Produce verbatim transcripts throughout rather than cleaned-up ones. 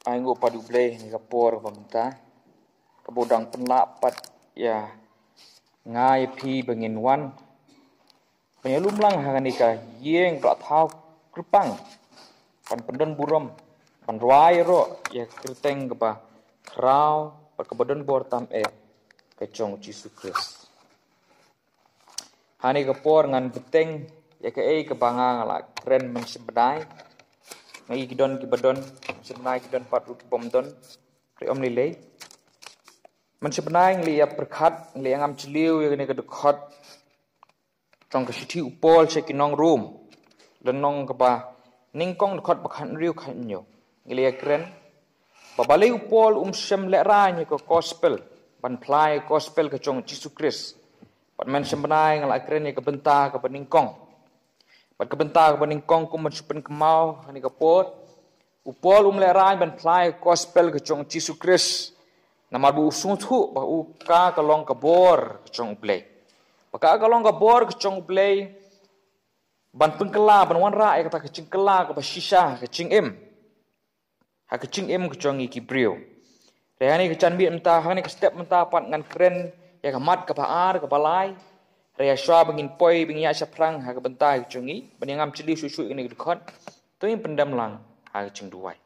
Ai nguh pat ïa U Blei ha kane ka por ba mynta, kaba u dang pynlah pat ïa nga ïa phi ba ngin wan ban ïalum lang ha kane ka ïing ba la thaw kyrpang, ban pyndon burom, ban rwai ïaroh ïa ka kyrteng kaba khraw bad kaba don bor tam eh ka jong U Jisu Khrist. Ha kane ka por ngan bteng ïa kaei kaba nga nga la kren mynshem bnai. Nga ïohi ki don kiba don mynshem bnai, ki don pat ruh kibym don. Hynrei ym lei lei, mynshem bnai ngi la ïa pyrkhat, ngi la ïa ngam jylliew ïa kane ka dkhot jong ka shithi u Paul sha ki nong Rom, lynnong kaba nyngkong, dkhot ba khathynriew khathynñiew. Ngi la ïa kren ba balei u Paul um shym lehraiñ ïa ka gospel, ban phla ïa ka gospel ka jong U Jisu Khrist. Bad mynshem bnai nga la kren ïa ka bynta kaba nyngkong. Bad ka bynta kaba nyngkong kum ban shu pynkynmaw ha kane ka por, u Paul um lehraiñ ban phla ïa ka gospel ka jong U Jisu Khrist, namar ba u sngewthuh ba u, ka ka long ka bor ka jong U Blei. Ba ka ka long ka bor ka jong U Blei ban pynkylla, ban wanrah ïa kata ka jingkylla kaba shisha ha ka jingim, ha ka jingim ka jong ngi ki briew. Hynrei ha kane ka janmiet mynta, ha kane ka step mynta pat ngan kren ïa ka mat kaba ar, kaba lai. Hynrei shuwa ba ngin poi, ba ngin ïaid shaphrang ha ka bynta ka jong ngi, ban ïa ngam jylliew shuh shuh ïa kane ka dkhot, to ngin pyndem lang ha ka jingduwai.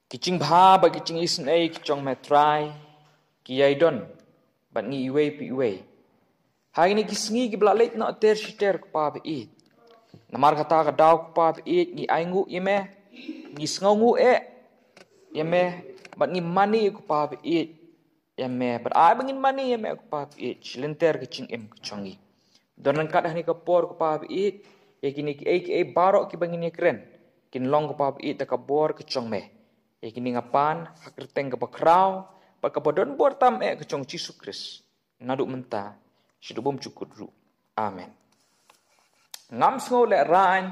Ki jingbha bad ki jingisynei ki jong me Trai, ki ïai don bad ngi iwei pa iwei ha kine ki sngi kiba la leit noh ter shi ter, ko Pa ba ïeit. Namar kata ka daw, ko Pa ba ïeit, ngi ai nguh ïa me, ngi sngewnguh eh ïa me, bad ngi mane, ko Pa ba ïeit, ïa me, bad ai ba ngin mane ïa me, ko Pa ba ïeit, shi lynter ka jingim ka jong ngi. Don ryngkat ha kane ka por, ko Pa ba ïeit, ïa kine kiei kiei baroh kiba ngin ïa kren, kin long, ko Pa ba ïeit, da ka bor ka jong me. Ïa kine nga pan ha ka kyrteng kaba khraw bad kaba don bor tam eh ka jong U Jisu Khrist, naduh mynta shaduh bymjukut ruh. Amen. Ngam sngew lehraiñ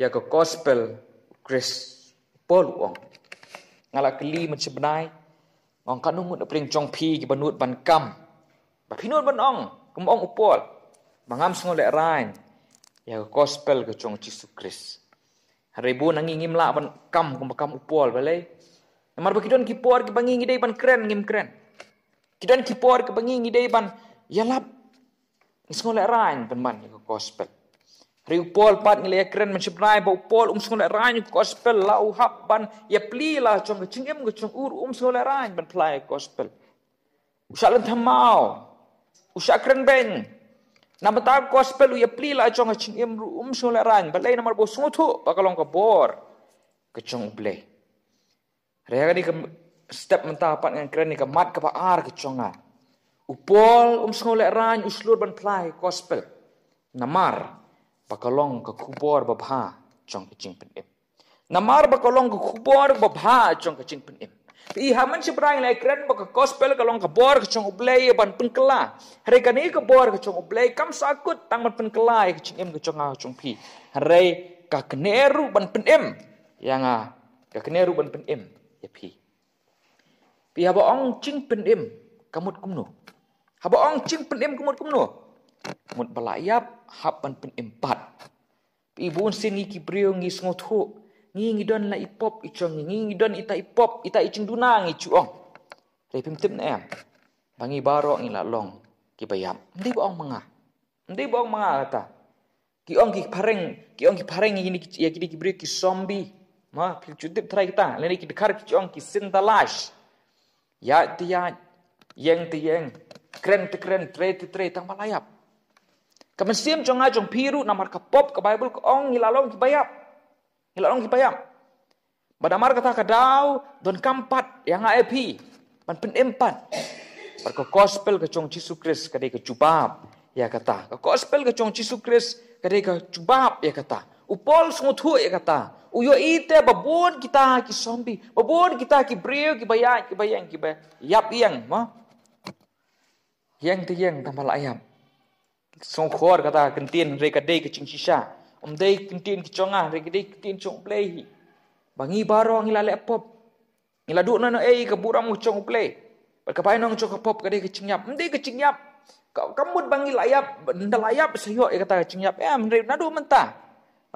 ïa ka gospel U Khrist, u Paul u ong. Nga la kylli mynshem bnai, nga ong, katno ngut na pdeng jong phi kiba nud ban kam, ba phi nud ban ong kum ong u Paul, ba ngam sngew lehraiñ ïa ka gospel ka jong U Jisu Khrist? Hynrei bun na ngi ngim lah ban kam kumba kam u Paul. Balei? Namar ba ki don ki por kiba ngi ngi dei ban kren, ngim kren. Ki don ki por kiba ngi ngi dei ban ïalap, ngi sngew lehraiñ ban man ïa ka gospel. Hynrei u Paul pat, ngi la ïa kren mynshem bnai ba u Paul um sngew lehraiñ ïa ka gospel. La u hap ban ïa plie la jong ka jingim ka jong u ruh, um sngew lehraiñ ban phla ïa ka gospel. U shah lynthem maw, u shah kren beiñ. Na bynta ka gospel u ïa plie la jong ka jingim ruh, um sngew lehraiñ. Balei? Namar ba u sngewthuh ba ka long ka bor ka jong U Blei. Hynrei ha kane ka step mynta pat ngan kren ïa ka mat kaba ar ka jong nga. U Paul um sngew lehraiñ, u shlur ban phla ïa ka gospel. Namar ba ka long ka khubor babha jong ka jingpynim. Namar ba ka long ka khubor babha jong ka jingpynim. Phi i, ha mynshem bnai ngi la ïa kren ba ka gospel ka long ka bor ka jong U Blei ïa ban pynkylla. Hynrei kane ka bor ka jong U Blei kam shah kut tang ban pynkylla ïa ka jingim ka jong nga, ka jong phi. Hynrei ka kane ruh ban pynim ïa nga, ka kane ruh ban pynim ïa phi. Phi, haba ong jingpynim ka mut kumno? Haba ong jingpynim ka mut kumno? Mut ba la ïap, hap ban pynim pat. Phi, bun sien ngi ki briew ngi sngewthuh, ngi ngi don la i pop i jong ngi, ngi ngi don ita i pop, ita i jingduna, ngi ju ong. Hynrei phim tip ne em ba ngi baroh ngi la long kiba ïap? Ym dei ba ong ma nga. Ym dei ba ong ma nga kata. Ki ong ki phareng, ki ong ki phareng ïa kine ki, ïa kine ki briew ki zombie. Ma, phi ju tip trai kita, lane ki dkhar ki ju ong ki sin da laish. Ïaid te ïaid, ïeng te ïeng, kren te kren, trei te trei, tang ba la ïap. Ka mynsiem jong nga jong phi ruh, namar ka pop, ka Baibl ka ong ngi la long kiba ïap. Ngi la long kiba ïap. Bad namar kata ka daw donkam pat ïa nga ïa phi ban pynim pat. Bad ka gospel ka jong Jisu Khrist ka dei ka jubab ïa kata. Ka gospel ka jong Jisu Khrist ka dei ka jubab ïa kata. U Paul sngewthuh ïa kata. U ïohi te ba bun kita ki zombie, ba bun kita ki briew kiba ïaid, kiba ïeng, kiba ïap ïeng, ma. Ïeng te ïeng tang ba la ïap. Sngewkhor kata ka ktien, hynrei ka dei ka jingshisha. Ym dei ka ktien ka jong nga, hynrei ka dei ka ktien jong U Blei hi. Ba ngi baroh ngi la leh pop. Ngi la duh noh noh ei ka burom ka jong U Blei. Bad ka bainong jong ka pop ka dei ka jingïap. Ym dei ka jingïap. Ka, ka mut ba ngi la ïap, nda la ïap sa ïoh ïa kata ka jingïap. Em, hynrei naduh mynta,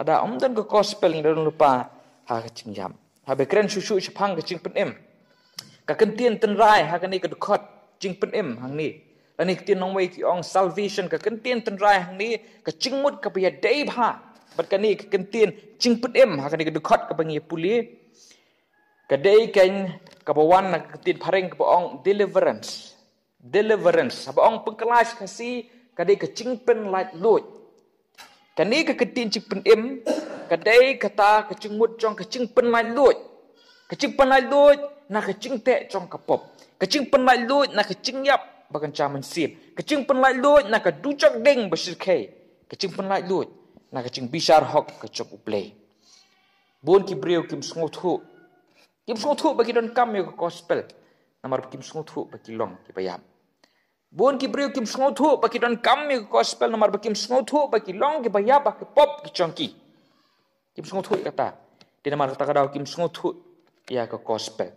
lada ym don ka gospel, ngi la don lypa ha ka jingïap. Haba kren shuh shuh shaphang ka jingpynim, ka kyntien tynrai ha kane ka dkhot jingpynim hangne, lane ka ktien nongwei ki ong salvation, ka kyntien tynrai hangne, ka jingmut kaba ïadei bha bad kane ka kyntien jingpynim ha kane ka dkhot kaba ngi pule, ka dei kane kaba wan na ka ktien phareng kaba ong deliverance. Deliverance, haba ong pynkylla sha Khasi, ka dei ka jingpynlait luid. Kane ka kyntien jingpynim ka dei kata ka jingmut jong ka jingpynlait luid. Ka jingpynlait luid na ka jingteh jong ka pop. Ka jingpynlait luid na ka jingïap ba kynja mynsiem. Ka jingpynlait luid na ka dujok ding ba shyrkhei. Ka jingpynlait luid na ka jingbishar hok ka jong U Blei. Bun ki briew kim sngewthuh. Kim sngewthuh ba ki donkam ïa ka gospel, namar ba kim sngewthuh ba ki long kiba ïap. Bun ki briew kim sngewthuh ba ki donkam ïa ka gospel, namar ba kim sngewthuh ba ki long kiba ïap ha ka pop ka jong ki. Kim sngewthuh ïa kata. Te namar kata ka daw kim sngewthuh ïa ka gospel.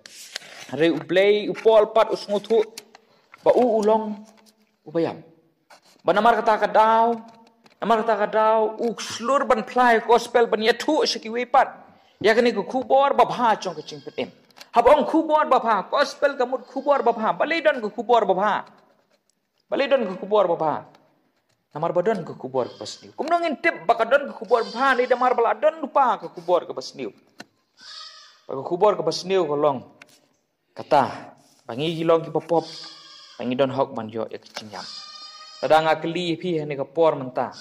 Hynrei U Blei, U Paul pat u sngewthuh ba u u long uba ïap. Ba namar kata ka daw, namar kata ka daw u shlur ban phla ïa ka gospel, ban ïathuh sha kiwei pat ïa kane ka khubor babha jong ka jingpynim. Haba ong khubor babha, gospel ka mut khubor babha. Balei don ka khubor babha? Balei don ka khubor babha? Namar ba don ka khubor kaba sniew. Kumno ngin tip ba ka don ka khubor babha? Namar ba la don lypa ka khubor kaba sniew. Ba ka khubor kaba sniew ka long kata, ba ngi ki long kiba pop, ba ngi don hok ban ïoh ïa ka jingïap. Lada nga kylli ïa phi ha kane ka por mynta,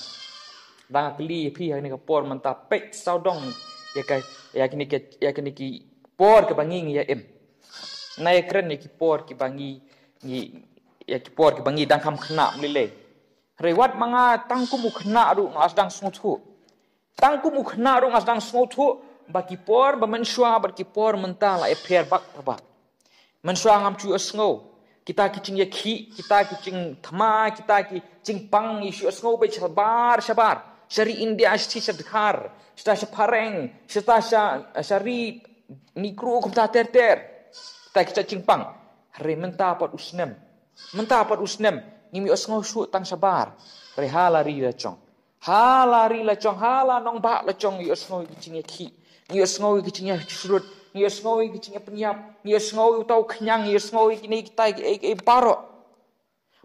lada nga kylli ïa phi ha kane ka por mynta, peit sawdong ïa ka, ïa kine ki, ïa kine ki por kiba ngi ngi ïa im. Nga ïa kren ïa ki por kiba ngi, ngi, ïa ki por kiba ngi dang kham khynnah mlei lei. Hynrei wat ma nga tang kum u khynnah ruh nga la sdang sngewthuh. Tang kum u khynnah ruh nga la sdang sngewthuh ba ki por ba mynshuwa bad ki por mynta la ïapher bak bak. Mynshuwa ngam ju ïohsngew kita ki jingïakhih, kita ki jingthma, kita ki jingpang, ngi shu ïohsngew beit shabar shabar. Sha ri India, shata sha Dkhar, shata sha phareng, shata sha, sha ri Negro kumta ter ter. Kita ki jingpang. Hynrei mynta pat u snem, mynta pat u snem ngim ïohsngew shuh tang shabar. Hynrei ha la ri la jong, ha la ri la jong, ha la nongbah la jong, ngi ïohsngew ïa ki jingïakhih, ngi ïohsngew ïa ki jingïasyrut, ngi ïohsngew ïa ki jingïapynïap, ngi ïohsngew ïa uta u khñiang, ngi ïohsngew ïa kine kita kiei kiei baroh.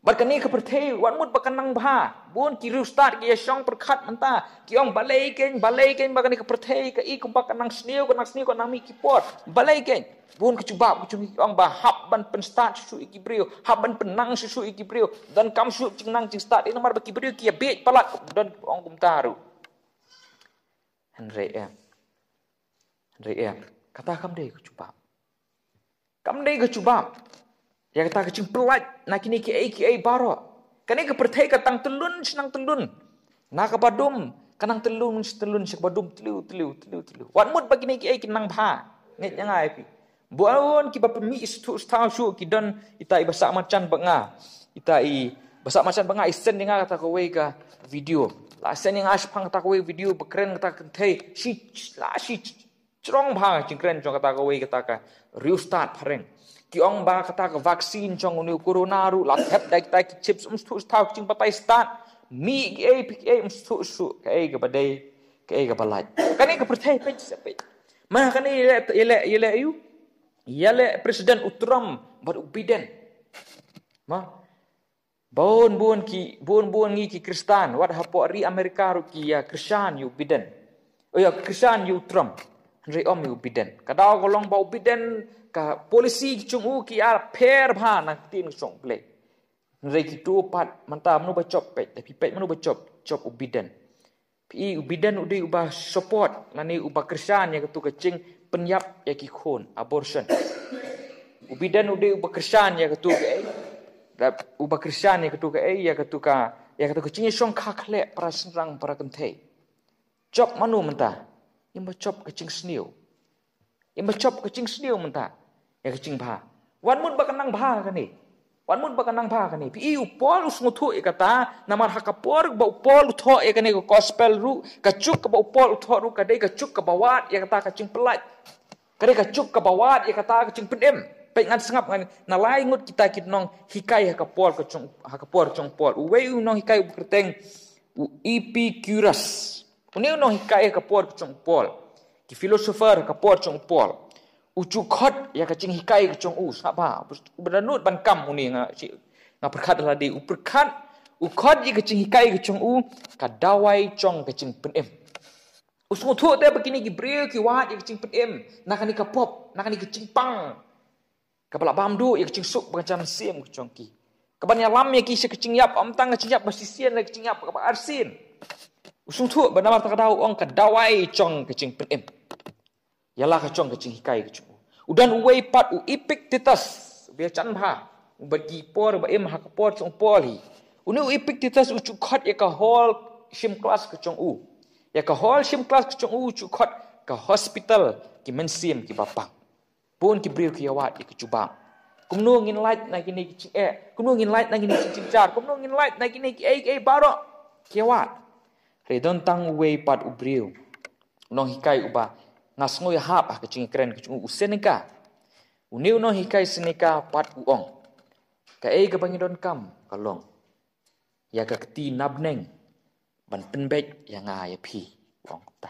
Bad kane ka pyrthei wat mut ba ka nang bha. Bun ki riewstad ki ïashong pyrkhat mynta, ki ong balei kein, balei kein ba kane ka pyrthei ka i kumba ka nang sniew, ka nang sniew, ka nang mih ki por. Balei kein? Bun ki jubab ki jong ngi ki ong ba hap ban pynstad shuh shuh ïa ki briew, hap ban pynnang shuh shuh ïa ki briew. Donkam shuh jingnang jingstad, namar ba ki briew ki ïa bieit palat, don ong kumta ruh. Hynrei em. Hynrei em. Kata kam dei ka jubab. Kam dei ka jubab ïa kata ka jingpyllait na kine kiei kiei baroh. Kane ka pyrthei ka tang tyllun sha nang tyllun. Na kaba dum ka nang tyllun sha tyllun sha kaba dum tliw tliw tliw tliw. Wat mut ba kine kiei ki nang bha. Ngeit ïa nga ïa phi. Bun kiba pynmih sngewthuh sngewthuh shuh ki don ita i ba sah marjan bad nga. Ita i ba sah marjan bad nga i send ïa nga kata kawei ka video. La send ïa nga shaphang kata kawei video ba kren kata ka kynthei. Shi la shi shrong bha ka jingkren jong kata kawei kata ka riewstad phareng. Ki ong ba kata ka vaccine jong une u corona ruh la thep da kita ki chips, um sngewthuh sngewthuh ka jingbatai stad. Mih kiei phi kiei, um sngewthuh sngewthuh kaei kaba dei kaei kaba lait. Kane ka pyrthei peit sa peit. Ma kane ïaleh ïaleh ïaleh ïa u, ïaleh President u Trump bad u Biden. Ma bun bun ki, bun bun ngi ki Khristan, wat hapoh ri Amerika ruh ki ïa kyrshan ïa u Biden. O ïa kyrshan ïa u Trump. Hynrei ym ïa u Biden. Ka daw ka long ba u Biden ka policy ki jong u ki ïapher bha na ka ktien ka jong U Blei. Hynrei kito pat mynta mano ba jop peit, da phi peit mano ba jop, jop u Biden. Phi i u Biden u dei uba support lane uba kyrshan ïa katu ka jingpynïap ïa ki khun, abortion. U Biden u dei uba kyrshan ïa katu kaei, da uba kyrshan ïa katu kaei, ïa katu ka, ïa katu ka jingïashongkha khleh para shynrang para kynthei. Jop mano mynta? Ïa ba jop ka jingsniew. Ïa ba jop ka jingsniew mynta ïa ka jingbha. Wat mut ba ka nang bha kane. Wat mut ba ka nang bha kane. Phi i u Paul u sngewthuh ïa kata, namar ha ka por ba u Paul u thoh ïa kane ka gospel ruh, ka juk kaba u Paul u thoh ruh ka dei ka juk kaba wad ïa kata ka jingpyllait. Ka dei ka juk kaba wad ïa kata ka jingpynim. Peit ngan sngap ngan na lai ngut kita ki nonghikai ha ka por ka jong, ha ka por jong Paul. Uwei u nonghikai u kyrteng u Epicurus. Une u nonghikai ha ka por ka jong Paul. Ki philosopher ka por jong u Paul, u ju khot ïa ka jinghikai ka jong u, sngap bha, u ba dohnud ban kam une, nga shi, nga pyrkhat lade, u pyrkhat, u khot ïa ka jinghikai ka jong u ka dawai jong ka jingpynim. U sngewthuh te ba kine ki briew ki wad ïa ka jingpynim na kane ka pop, na kane ka jingpang kaba la bam duh ïa ka jingsuk ba ka jam siem ka jong ki, kaban ïalam ïa ki sha ka jingïap, ym tang ka jingïap ba shisien, ka jingïap kaba arsien. U sngewthuh ba namar kata ka daw u ong ka dawai jong ka jingpynim, ïa la ka jong ka jinghikai ka jong u. U don uwei pat u Epictetus, u ba jan bha, u bad ki por ba im ha ka por jong u Paul hi. Une u Epictetus u ju khot ïa ka hall shim klas ka jong u, ïa ka hall shim klas ka jong u u ju khot ka hospital ki mynsiem kiba pang. Bun ki briew ki ïa wad ïa ka jubab. Kumno ngin lait na kine ki jingeh, kumno ngin lait na kine ki jingjynjar, kumno ngin lait na kine kiei kiei baroh, ki ïa wad. Hynrei don tang uwei pat u briew, u nonghikai uba nga sngew ïahap ha ka jingkren ka jong u, u Seneca. Une u nonghikai Seneca pat u ong, kaei kaba ngi donkam ka long ïa ka kti na bneng ban pynbeit ïa nga ïa phi, u ong kumta.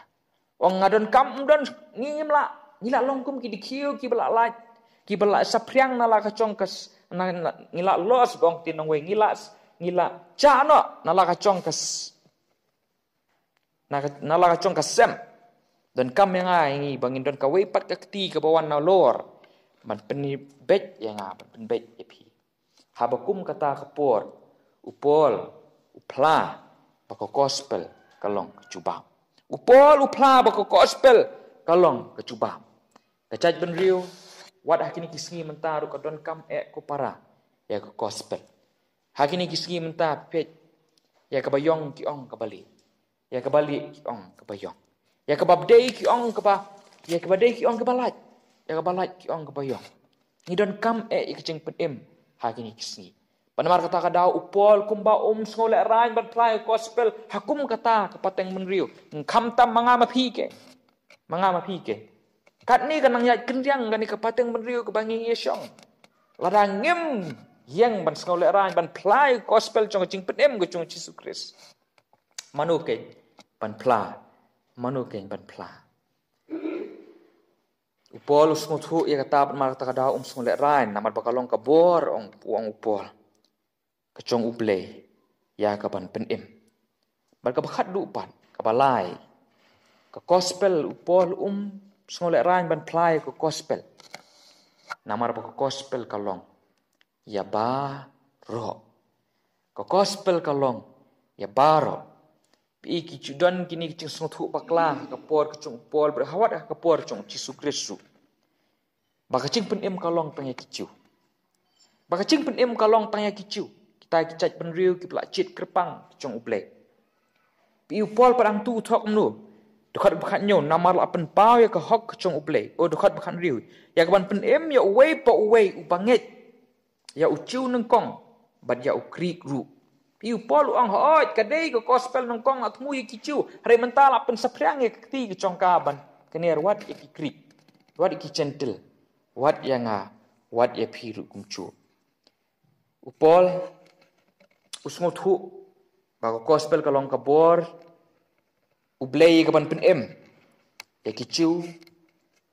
U ong nga donkam, ym don, ngi ngim lah, ngi lah long kum ki dkhiew kiba la lait, kiba la saphriang na la ka jong ka s-, na, na, ngi lah los, ba ong ktien nongwei, ngi lah s-, ngi lah jah noh na la ka jong ka s-, na ka, na la ka jong ka sem. Donkam ïa nga, ïa ngi, ba ngin don kawei pat ka kti kaba wan nalor ban pynbeit ïa nga, ban pynbeit ïa phi. Haba kum kata ka por, u Paul u phla ba ka gospel ka long ka jubab. U Paul u phla ba ka gospel ka long ka jubab. Ka jaitbynriew, wat ha kine ki sngi mynta ruh ka donkam eh ko para ïa ka gospel. Ha kine ki sngi mynta peit, ïa kaba ïong ki ong kaba lieh, ïa kaba lieh ki ong kaba ïong, ïa kaba dei ki ong kaba, ïa kaba dei ki ong kaba lait, ïa kaba lait ki ong kaba ïong. Ngi donkam eh ïa ka jingpynim ha kine ki sngi. Bad namar kata ka daw u Paul kumba um sngew lehraiñ ban phla ïa ka gospel ha kum kata ka pateng bynriew. Khamtam ma nga ma phi keiñ, ma nga ma phi keiñ. Katne ka nang ïaid kyndiang kane ka pateng bynriew kaba ngi ïashong. Lada ngim ïeng ban sngew lehraiñ ban phla ïa ka gospel jong ka jingpynim ka jong u Jisu Khrist, mano keiñ ban phla, mano keiñ ban phla? U Paul u sngewthuh ïa kata, bad namar kata ka daw um sngew lehraiñ, namar ba ka long ka bor, ong, u ong u Paul, ka jong U Blei ïa ka ban pynim. Bad kaba khatduh pat, kaba lai, ka gospel, u Paul um sngew lehraiñ ban phla ïa ka gospel, namar ba ka gospel ka long ïa baroh. Ka gospel ka long ïa baroh. Phi i, ki ju don kine ki jingsngewthuh bakla ha ka por ka jong u Paul, bad hawat ha ka por ka jong u Jisu Khrist ruh, ba ka jingpynim ka long tang ïa ki Jiw. Ba ka jingpynim ka long tang ïa ki Jiw, kita ki jaitbynriew kiba la jied kyrpang ki jong U Blei. Phi i, u Paul pat hangtu u thoh kumno? Dkhot ba khathynñiew, namar la pynpaw ïa ka hok ka jong U Blei. O, dkhot ba khathynriew, ïa ka ban pynim ïa uwei pa uwei uba ngeit, ïa u Jiw nyngkong bad ïa u Grik ruh. Phi i, u Paul u ong, hooid, ka dei ka gospel nyngkong la thmu ïa ki Jiw, hynrei mynta la pynsaphriang ïa ka kti ka jong ka ban kner wat ïa ki Grik, wat ïa ki Jentil, wat ïa nga, wat ïa phi ruh kumjuh. U Paul u sngewthuh ba ka gospel ka long ka bor U Blei ïa ka ban pynim ïa ki Jiw,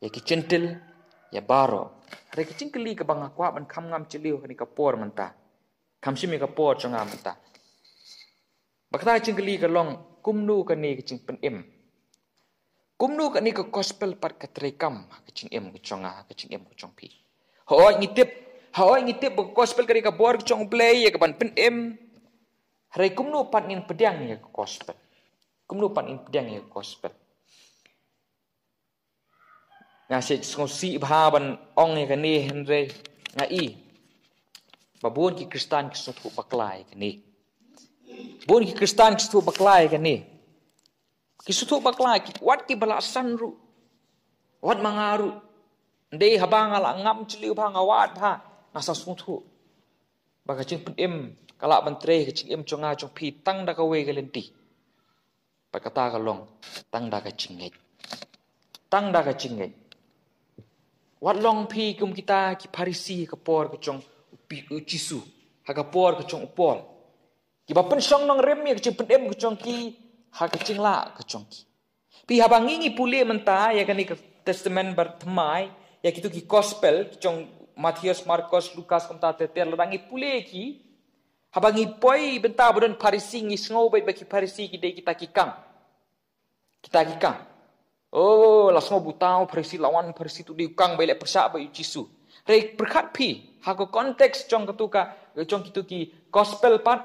ïa ki Jentil, ïa baroh. Hynrei ka jingkylli kaba nga kwah ban kham ngam jylliew ha kane ka por mynta, kham shim ïa ka por jong nga mynta, ba kata ka jingkylli ka long, kumno kane ka jingpynim, kumno kane ka gospel pat ka treikam ha ka jingim ka jong nga, ha ka jingim ka jong phi? Hooid ngi tip, hooid ngi tip ba ka gospel ka dei ka bor ka jong U Blei ïa ka ban pynim. Hynrei kumno pat ngin pdiang ïa ka gospel? Kumno pat ngin pdiang ïa ka gospel? Nga sngewsih bha ban ong ïa kane, hynrei nga i ba bun ki Khristan ki sngewthuh bakla ïa kane. Bun ki Khristan ki sngewthuh bakla ïa kane. Ki sngewthuh bakla, ki, wat kiba la san ruh, wat ma nga ruh. Ym dei haba nga la ngam jylliew bha, nga wad bha, nga sa sngewthuh ba ka jingpynim ka lah ban trei ka jingim jong nga jong phi tang da kawei ka lynti. Bad kata ka long tang da ka jingngeit. Tang da ka jingngeit. Wat long phi kum kita ki Pharisi ha ka por ka jong u Pi-, u Jisu, ha ka por ka jong u Paul, kiba pynshong nongrim ïa ka jingpynim ka jong ki ha ka jinglah ka jong ki. Phi, haba ngi ngi pule mynta ïa kane ka Testament Bathymmai, ïa kitu ki gospel, ki jong Mathaios, Markos, Lukas, kumta ter ter, lada ngi pule ki, haba ngi poi bynta ba don Pharisi, ngi sngew beit ba ki Pharisi ki dei kita ki kang. Kita ki kang. Oh, la sngew ba uta u Pharisi, la wan Pharisi tu dei u kang ba i leh pyrshah bad u Jisu. Hynrei pyrkhat phi, ha ka context jong katu ka, jong kitu ki gospel pat,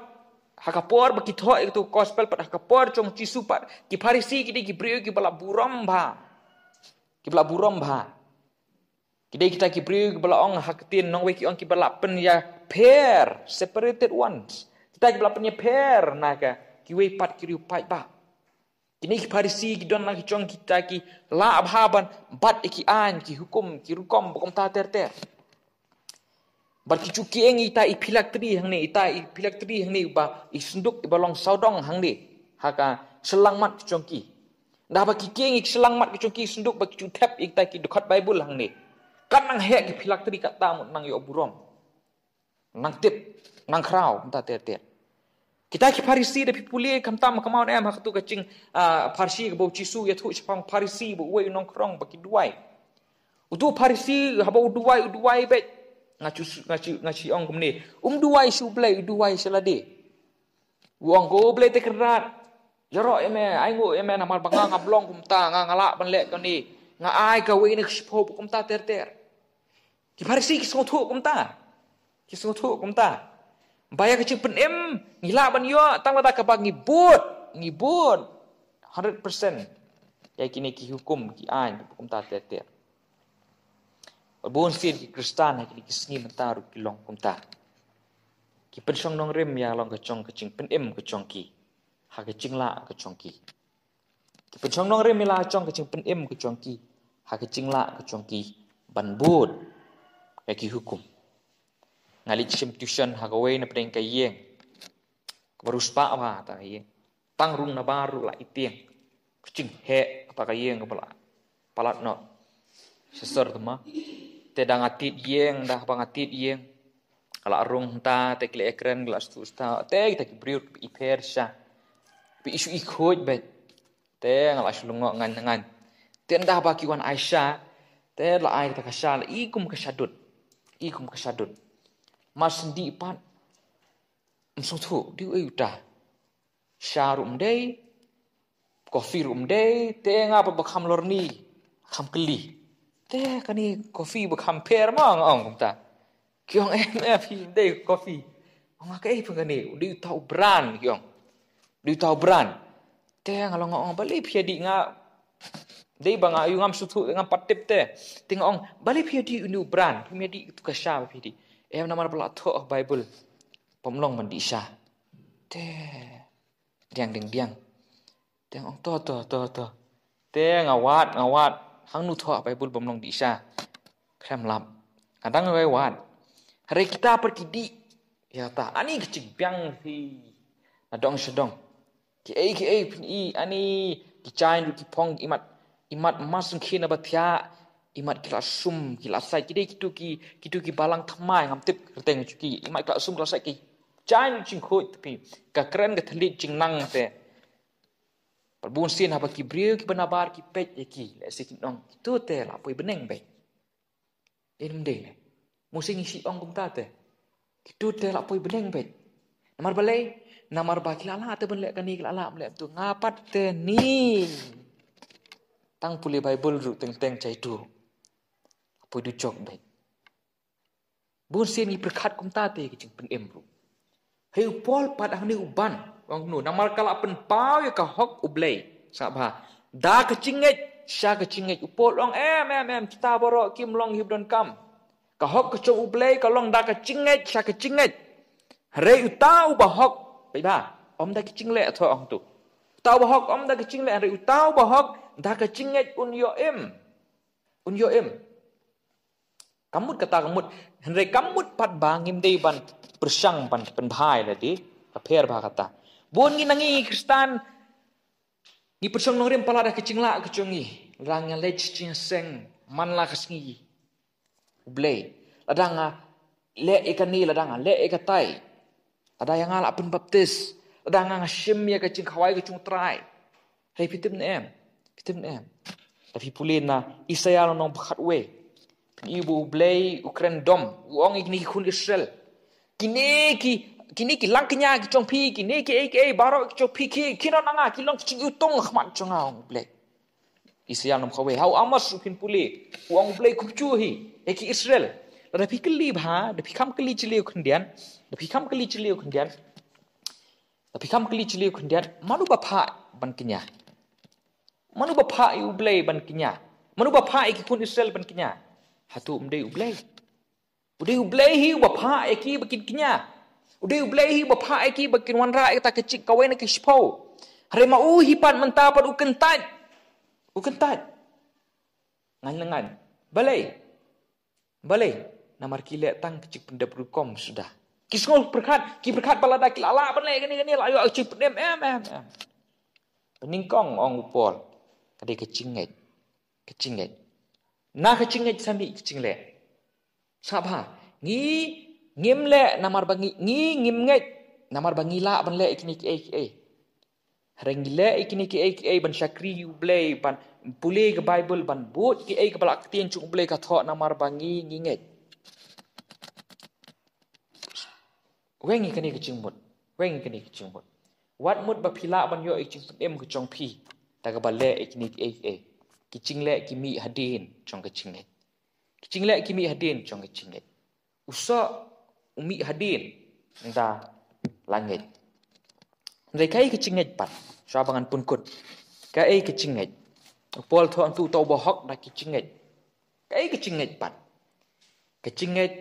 ha ka por ba ki thoh ïa katu gospel pat, ha ka por jong u Jisu pat, ki Pharisi ki dei ki briew kiba la burom bha. Kiba la burom bha. Ki dei kita ki briew kiba la ong ha ka ktien nongwei ki ong kiba la pynïapher, separated ones. Kita kiba la pynïapher na ka kiwei pat ki riew paidbah. Kine ki Pharisi ki don la ki jong kita ki la bha ban bat ïa ki aiñ, ki hukum, ki rukom, ba kumta ter ter. Bad ki ju kieng ïa ita i phylactery hangne, ita i phylactery hangne, ba i synduk iba long sawdong hangne ha ka shyllangmat ki jong ki. Naba ki kieng ïa ki shyllangmat ki jong ki, synduk ba ki ju thep ïa kita ki dkhot Baibl hangne. Kan nang heh ki phylactery, kata mut nang ïoh burom, nang tip, nang khraw, kumta ter ter. Kita ki Pharisi, da phi pule, khamtam ka maun em ha katu ka jing, ah, Pharisi kaba u Jisu ïathuh shaphang Pharisi ba uwei u nongkhrong ba ki duwai. Utu u Pharisi haba u duwai, u duwai beit. Nga shu, nga shu, nga shu ong kumne. Um duwai sha U Blei, u duwai sha lade. U ong, ko Blei te Kynrad, ïaroh ïa me, ainguh ïa me, namar ba nga ngam long kumta, nga, nga lah ban leh kane, nga ai kawei na ka shiphew, kumta ter ter. Ki Pharisi ki sngewthuh kumta. Ki sngewthuh kumta. Ba ïa ka jingpynim ngi lah ban ïoh tang lada kaba ngi bud, ngi bud hundred percent ïa kine ki hukum, ki aiñ, kumta ter ter. Bun sien ki Khristan ha kine ki sngi mynta ruh ki long kumta. Ki pynshong nongrim ïa la ka jong ka jingpynim ka jong ki ha ka jinglah ka jong ki. Ki pynshong nongrim ïa la ka jong ka jingpynim ka jong ki ha ka jinglah ka jong ki ban bud ïa ki hukum. Nga leit shim tuition ha kawei na pdeng ka ïing kaba riewspah bha, ta ka ïing. Tang rung nabar ruh la i tieng. Ka jingheh kata ka ïing kaba la palat noh. Shisha te ma. Te da nga tied ïing, da ba nga tied ïing, ka la rung hangta, te ki la ïakren, ki la sngewthuh sngewthuh. Te kita ki briew ba i pher sha, ba i shu i khuid beit. Te nga la shu lyngngoh ngan ngan. Te ynda ba ki wan ai sha, te la ai kata ka sha, la i kum ka sha dud. I kum ka sha dud. Mar shen dih pat, ym sngewthuh dei uei uta. Sha ruh ym dei, coffee ruh ym dei, te nga pat ba kham lorni, kham kylli. Te kane coffee ba kham pher ma, nga ong kumta. Ki ong, em, em, phi, ym dei coffee. Ong nga, kaei phi kane, u dei uta u brand, ki ong. U dei uta u brand. Te nga long, nga ong, balei phi ïa dih? Nga dei ba nga ïoh, ngam sngewthuh, ngam pat tip te. Te nga ong, balei phi ïa dih une u brand? Phim ïa dih utu ka sha ba phi ïa dih? Em, namar ba la thoh ha Baibl bym long ban dih sha. Te diang, diang, diang. Te nga ong, to, to, to, to. Te nga wad, nga wad. Hangno thoh ha Baibl bym long dih sha? Khlem lap. Nga dang wai wad. Hynrei kita pat ki dih ïa kata. Ani ka jingbiang phi. Na dong sha dong. Kiei kiei phin i, ani ki jaiñ ruh ki phong, imat, imat masngkhin na ba thiah, imat ki la sum, ki la sait, ki dei kitu ki, kitu ki balang thymmai, ngam tip kyrteng jong ki, imat ki la sum, ki la sait, ki jaiñ ruh jingkhuid, te phi, ka kren ka thylliej jingnang te. Bad bun sien haba ki briew kiba nabar ki peit ïa ki, lehse kin ong, kitu te la poi bneng beit. Ym dei ne? Mut shu ngi shu ong kumta te. Kitu te la poi bneng beit. Namar balei? Namar ba ki la lah te ban leh kane, ki la lah ban leh tu. Nga pat te ni. Tang pule Baibl ruh teng teng shai tu. La poi dujok beit. Bun sien ngi pyrkhat kumta te ki jingpynim ruh. Hei, u Paul pat hangne u ban, u ong kumno, namar ka la pynpaw ïa ka hok U Blei. Sngap bha. Da ka jingngeit sha ka jingngeit. U Paul u ong, em, em, em, kita baroh kim long hi ba donkam. Ka hok ka jong U Blei ka long da ka jingngeit sha ka jingngeit. Hynrei uta uba hok, peit bha, ym da ka jingleh, thoh ong tu. Uta uba hok ym da ka jingleh, hynrei uta uba hok da ka jingngeit un ïoh im. Un ïoh im. Kam mut kata, kam mut, hynrei kam mut pat ba ngim dei ban pyrshang ban pynbha ïa lade, ka pher bha kata. Bun ngi na ngi Khristan, ngi pyrshang nongrim palat da ka jinglah ka jong ngi. Lada nga leit sha jingïaseng man la ka sngi U Blei, lada nga leh ïa kane, lada nga leh ïa katai, lada ïa nga la pynbaptis, lada nga, nga shim ïa ka jingkhawai ka jong U Trai. Hynrei phi tip ne em? Phi tip ne em? Da phi pule na Isaïah lynnong ba khatwei, phin ïohi ba U Blei u kren dom, u ong ïa kine ki khun Israel, kine ki, kine ki lang kñia ki jong phi, kine ki ei ki ei baroh ki jong phi, ki, ki don na nga, ki long ki jingïathuh ha khmat jong nga, ong U Blei. Isaïah lynnong khatwei. Ha u Amos ruh phin pule, u ong U Blei kumjuh hi ïa ki Israel. Lada phi kylli bha, da phi kham kylli jylliew khyndiat, da phi kham kylli jylliew khyndiat, da phi kham kylli jylliew khyndiat, mano ba phah ban kñia? Mano ba phah ïa U Blei ban kñia? Mano ba phah ïa ki khun Israel ban kñia? Hato um dei U Blei? U dei U Blei hi uba phah ïa ki ba kin kñia. U dei U Blei hi uba phah ïa ki ba kin wanrah ïa kata ka jing, kawei na ki shiphew. Hynrei ma u hi pat mynta pat u kyntait. U kyntait. Ngan la ngan. Balei? Balei? Namar ki leh tang ka jingpyndep rukom suda. Ki sngew pyrkhat, ki pyrkhat ba lada ki la lah ban leh kane kane la ïoh ka jingpyndem em em em. Pynnyngkong, ong u Paul, ka dei ka jingngeit. Ka jingngeit. Na ka jingngeit sa mih ka jingleh. Sngap bha, ngi ngim leh namar ba ngi, ngi ngim ngeit namar ba ngi lah ban leh ïa kine kiei kiei. Hynrei ngi leh ïa kine kiei kiei ban shakri ïa U Blei, ban pule ka Baibl, ban bud kiei kaba la ktien jong U Blei ka thoh namar ba ngi, ngi ngeit. Weng ïa kane ka jingmut. Weng ïa kane ka jingmut. Wat mut ba phi lah ban ïoh ïa ka jingpyndem ka jong phi da kaba leh ïa kine kiei kiei. Ki jingleh ki mih hadien jong ka jingngeit. Ki jingleh ki mih hadien jong ka jingngeit. U soh u mih hadien da la ngeit. Hynrei kaei ka jingngeit pat? Shuwa ba ngan pynkut, kaei ka jingngeit? U Paul thoh hangtu uta uba hok da ki jingngeit. Kaei ka jingngeit pat? Ka jingngeit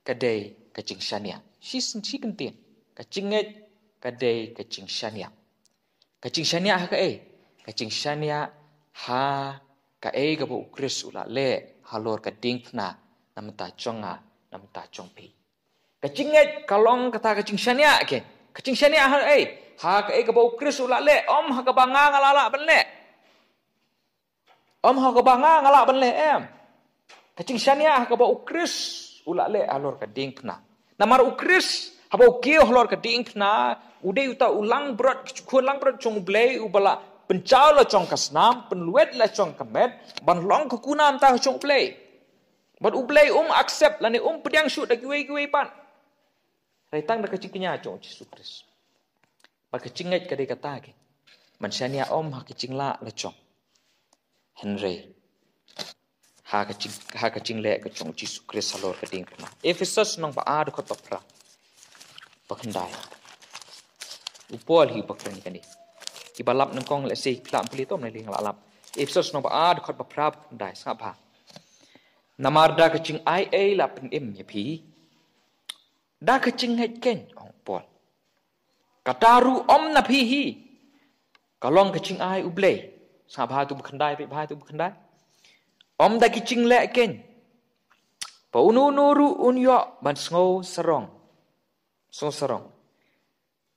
ka dei ka jingshaniah. Shi syn shi kyntien. Ka jingngeit ka dei ka jingshaniah. Ka jingshaniah ha kaei? Ka jingshaniah ha kaei kaba U Khrist u la leh halor ka diengphna na bynta jong nga, na bynta jong phi. Ka jingngeit ka long kata ka jingshaniah, okay. Ka jingshaniah ha kaei? Ha kaei kaba U Khrist u la leh, ym ha kaba nga nga la lah ban leh. Ym ha kaba nga nga lah ban leh em. Ka jingshaniah ha kaba U Khrist u la leh halor ka diengphna. Namar U Khrist haba u kiew halor ka diengphna, u dei uta u langbrot, u khun langbrot jong U Blei uba la pynjaw la jong ka snam, pynlwet la jong ka met, ban long ka kuna mynta ka jong U Blei. Bad U Blei um accept lane um pdiang shuh da kiwei kiwei pat. Hynrei tang da ka jingkñia jong U Jisu Khrist. Bad ka jingngeit ka dei kata, okay. Ban shaniah ym ha ka jinglah la jong, hynrei ha ka jing, ha ka jingleh ka jong U Jisu Khrist halor ka diengphna. Ephesos lynnong ba ar dkhot ba phra, ba khyndai. U Paul hi uba kren kane. Kiba lap nyngkong lehse phi lah pule tom, ne lei nga la lap. Ephesos lynnong ba ar dkhot ba phra, ba khyndai, sngap bha. Namar da ka jingai ei la pynim ïa phi da ka jingngeit keiñ, ong u Paul. Kata ruh ym na phi hi, ka long ka jingai U Blei. Sngap bha tu ba khyndai, peit bha tu ba khyndai. Ym da ki jingleh keiñ, ba uno uno ruh un ïoh ban sngew sarong. Sngew sarong.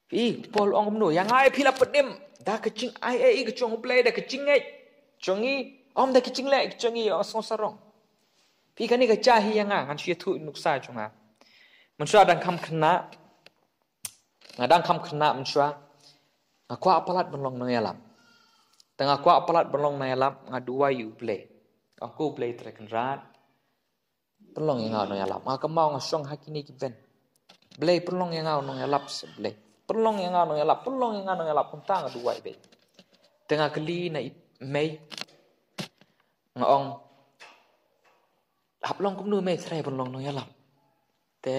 Phi, Paul ong kumno? Ïa nga ïa phi la pynim da ka jingai ei ka jong U Blei, da ka jingngeit jong ngi, ym da ka jingleh ka jong ngi, ïa sngew sarong. Phi, kane ka jia hi ïa nga, ngan shu ïathuh nuksa jong nga. Mynshuwa dang kham khynnah, nga dang kham khynnah mynshuwa, nga kwah palat ban long nongïalap. Te nga kwah palat ban long nongïalap, nga duwai ïa U Blei. Ong ko, Blei Trai Kynrad, pynlong ïa nga u nongïalap. Nga kynmaw nga shong ha kine ki bench. Blei, pynlong ïa nga u nongïalap se Blei. Pynlong ïa nga u nongïalap, pynlong ïa nga u nongïalap, kumta nga duwai beit. Te nga kylli na i mei, nga ong, hap long kumno mei Trai ban long nongïalap? Te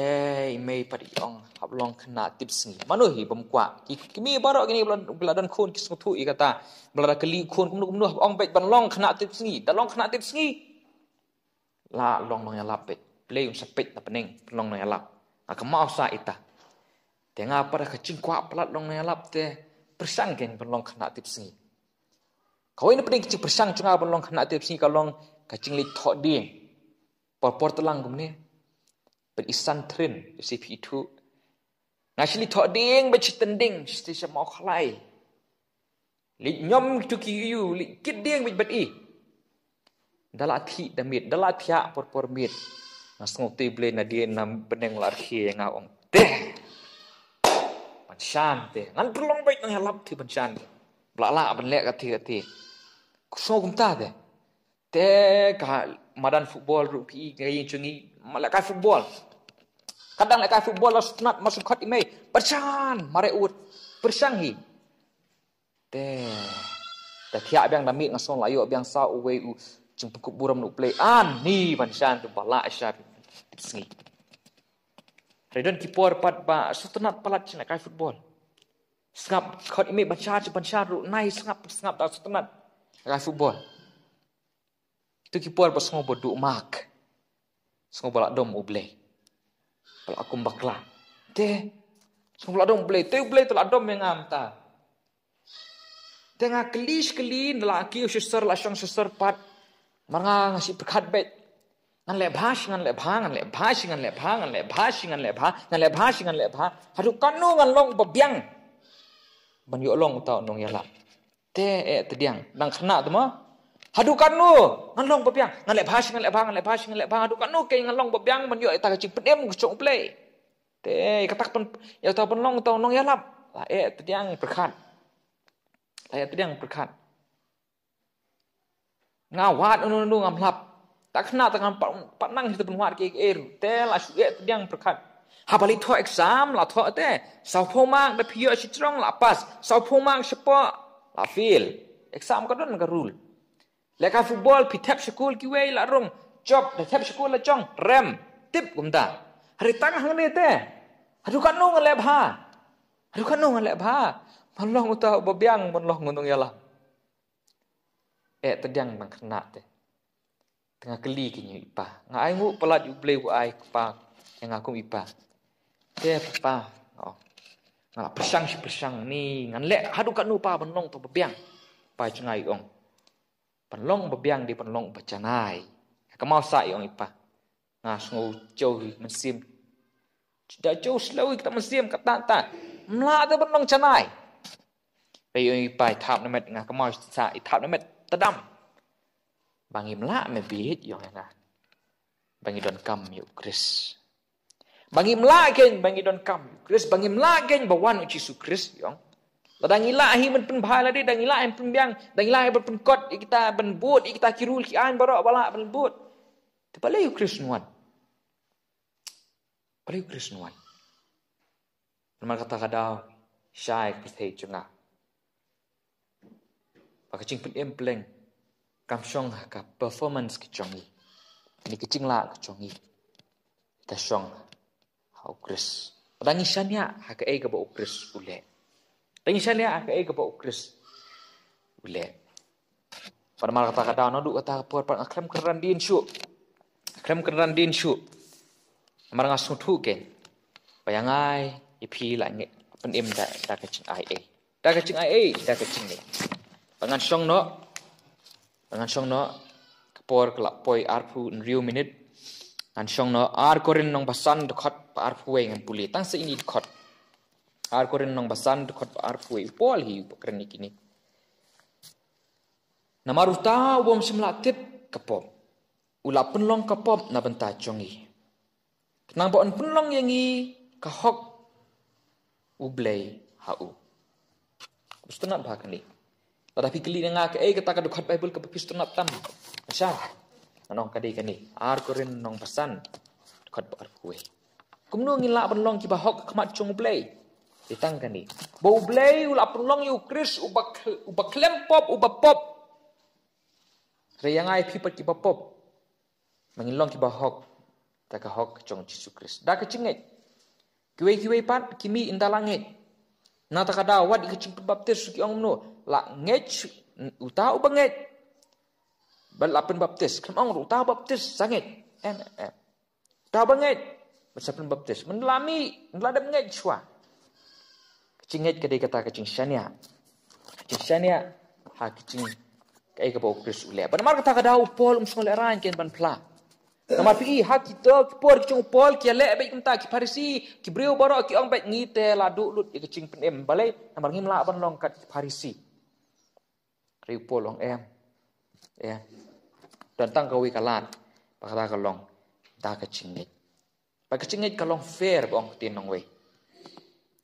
i mei pat i ong, hap long khynnah tipsngi. Mano hi bym kwah? Ki, ki mei baroh kine ba la, ba la don khun ki sngewthuh ïa kata. Ba la da kylli khun kumno kumno, hap ong beit ban long khynnah tipsngi. Da long khynnah tipsngi la long nongïalap beit. Blei un sa peit na bneng ban long nongïalap. Nga kynmaw sa ita. Te nga pat da ka jingkwah palat long nongïalap te pyrshang keiñ ban long khynnah tipsngi. Kawei na pdeng ka jingpyrshang jong nga ban long khynnah tipsngi ka long ka jingleit thoh dieng. Por por tlang kumne, bad i san thrin, i C P two. Nga shu leit thoh dieng bad shi tynding, shi sha Mawkhlai. Leit ñiom kito ki ïew, leit kit dieng bad, bad i. Da la thiah da miet, da la thiah por por miet. Nga sngewthuh Blei na die na bneng la rkhie ïa nga, ong te, ban shan te. Ngan pynlong beit nongïalap te ban shan te. Ba la lah ban leh kata kata. Sngew kumta te. Te ka madan football ruh phi ka ïing jong ngi, ma lehkai football. Ka dang lehkai football la sngewtynnat, ma sngewkhot i mei, pyrshang, mareh ut, pyrshang hi. Te, te thiah biang da miet nga sngew la ïoh biang sa uwei u jingpynkup burom na U Blei. Ani ban shan tu ba lah sha tip sngi. Hynrei don ki por pat ba sngewtynnat palat sha lehkai football. Sngap khot i mei ban shan, ban shan ruh nai sngap, sngap da sngewtynnat lehkai football. Tu ki por ba sngew ba duh mark. Sngew ba la dom U Blei. Ba la kum bakla. Te, sngew ba la dom U Blei, te U Blei te la dom ïa nga mynta. Te nga kylli shi kylli, la kiew shisar, la shong shisar pat. Mar nga nga shu pyrkhat beit. Ngan leh bha shi, ngan leh bha, ngan leh bha shi, ngan leh bha, ngan leh bha shi, ngan leh bha, ngan leh bha shi, ngan leh bha. Haduh katno ngan long ba biang ban ïoh long uta u nongïalam. Te eh te diang, dang khynnah te mo. Haduh katno ngan long ba biang, ngan leh bha shi, ngan leh bha, ngan leh bha shi, ngan leh bha. Haduh katno keiñ ngan long ba biang ban ïoh ïa ta ka jingpynim ka jong U Blei. Te kata ka pyn, ïa ta pynlong uta u nongïalam. La eh te diang pyrkhat. La eh te diang pyrkhat. Nga wad unu unu ngam lap. Ta khynnah ta ngam pat, pat nang hi ta pynwad ki er. Te la shu eh te diang pyrkhat. Haba leit thoh exam la thoh te. Sawphew mark da phi ïoh shi jrong la pass. Sawphew mark shapoh la fail. Exam ka don ka rule. Lehkai football phi thep sha kul kiwei la rung. Jop da thep sha kul la jong. Rem. Tip kumta. Hynrei tang hangne te. Haduh katno ngan leh bha. Haduh katno ngan leh bha. Ban long uta uba biang, ban long u nongïalam. Eh te diang dang khynnah te. Te nga kylli keiñ ïa u i pa. Nga ainguh palat ïa U Blei u ai kpa ïa nga kum i pa. Te pa, nga ong, nga la pyrshang shi pyrshang ni, ngan leh haduh katno pa ban long uta uba biang. Pa jong nga i ong, ban long uba biang dei ban long uba janai. Ka maw sa, i ong i pa. Nga sngew jew hi mynsiem. Da jew shlem hi kata mynsiem, kata ta. Mla te ban long janai. Hynrei i ong i pa, i thap na met, nga ka maw sa, i thap na met, tdam. Ba ngim lah me bit, i ong ïa nga. Ba ngi donkam ïa U Khrist. Ba ngim lah keiñ ba ngi donkam ïa U Khrist, ba ngim lah keiñ ba wan U Jisu Khrist, i ong. Lada ngi lah hi ban pynbha lade, da ngi lah hi ban pynbiang, da ngi lah hi ban pynkot ïa kita, ban bud ïa kita ki rule ki aiñ baroh ba lah ban bud. Te balei U Khrist un wan? Balei U Khrist un wan? Namar kata ka daw, shai ka pyrthei jong nga. Ba ka jingpynim pylleng kam shong ha ka performance ka jong ngi. Kane ka jinglah ka jong ngi. Ka shong ha U Khrist. Lada ngi shaniah ha kaei kaba U Khrist u leh. Lada ngi shaniah ha kaei kaba U Khrist u leh. Bad namar kata ka daw naduh kata ka por pat nga khlem kynran dien shuh. Khlem kynran dien shuh. Namar nga sngewthuh keiñ ba ïa nga ïa phi la ngi pynim da, da ka jingai ei. Da ka jingai ei, da ka jingngeit. Ba ngan shong noh. Ba ngan shong noh. Ka por ka la poi arphew hynriew minit. Ngan shong noh. Ar Korinth lynnong ba san dkhot ba arphew wei ngan pule. Tang sa ine i dkhot. Ar Korinth lynnong ba san dkhot ba arphew wei. U Paul hi uba kren ïa kine. Namar uta u bym shym la tip ka pop u la pynlong ka pop na bynta jong ngi, khnang ba un pynlong ïa ngi ka hok U Blei ha u. Phi sngewtynnat bha kane. Lada phi kylli na nga kaei kata ka dkhot Baibl kaba phi sngewtynnat tam, nga shah, nga ong ka dei kane, Ar Korinth lynnong ba san dkhot ba arphew wei. Kumno ngin lah ban long kiba hok ha khmat jong U Blei? Dei tang kane, ba U Blei u la pynlong ïa U Khrist uba khl-, uba khlem pop, uba pop. Hynrei ïa nga ïa phi pat kiba pop, ba ngin long kiba hok da ka hok jong U Jisu Khrist, da ka jingngeit. Kiwei kiwei pat ki mih ynda la ngeit. Na kata ka daw wat ïa ka jingpynbaptis ruh ki ong kumno, la ngeit uta uba ngeit bad la pynbaptis. Khlem ong ruh uta u baptis sa ngeit. Em, em. Uta uba ngeit bad sa pynbaptis. Mynta la mih, mynta la dep ngeit shuwa. Ka jingngeit ka dei kata ka jingshaniah. Ka jingshaniah ha ka jing, kaei kaba U Khrist u leh. Bad namar kata ka daw u Paul um shym lehraiñ keiñ ban phla. Namar phi i ha kito ki por ki jong u Paul ki ïaleh beit kumta, ki Pharisi, ki briew baroh ki ong beit ngi te la duh lut ïa ka jingpynim. Balei? Namar ngim lah ban long kat ki Pharisi. Hynrei u Paul u ong em. Em. Don tang kawei ka lad. Ba kata ka long da ka jingngeit. Ba ka jingngeit ka long fair, ba ong ktien nongwei.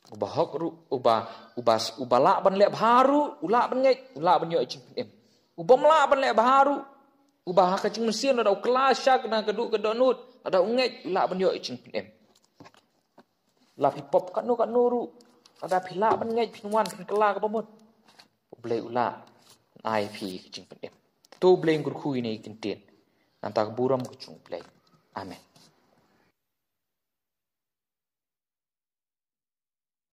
Uba hok ruh, uba, uba, uba lah ban leh bha ruh u lah ban ngeit, u lah ban ïoh jingpynim. U bym lah ban leh bha ruh, uba ha ka jingmynsiem lada u kylla sha na ka dohnud, lada u ngeit u lah ban ïoh jingpynim. La phi pop katno katno ruh, lada phi lah ban ngeit, phin wan, phin kylla kaba mut, U Blei u lah ban ai phi ka jingpynim. To U Blei un kyrkhu ïa kane ka ktien. Nangta ka burom ka jong U Blei. Amen.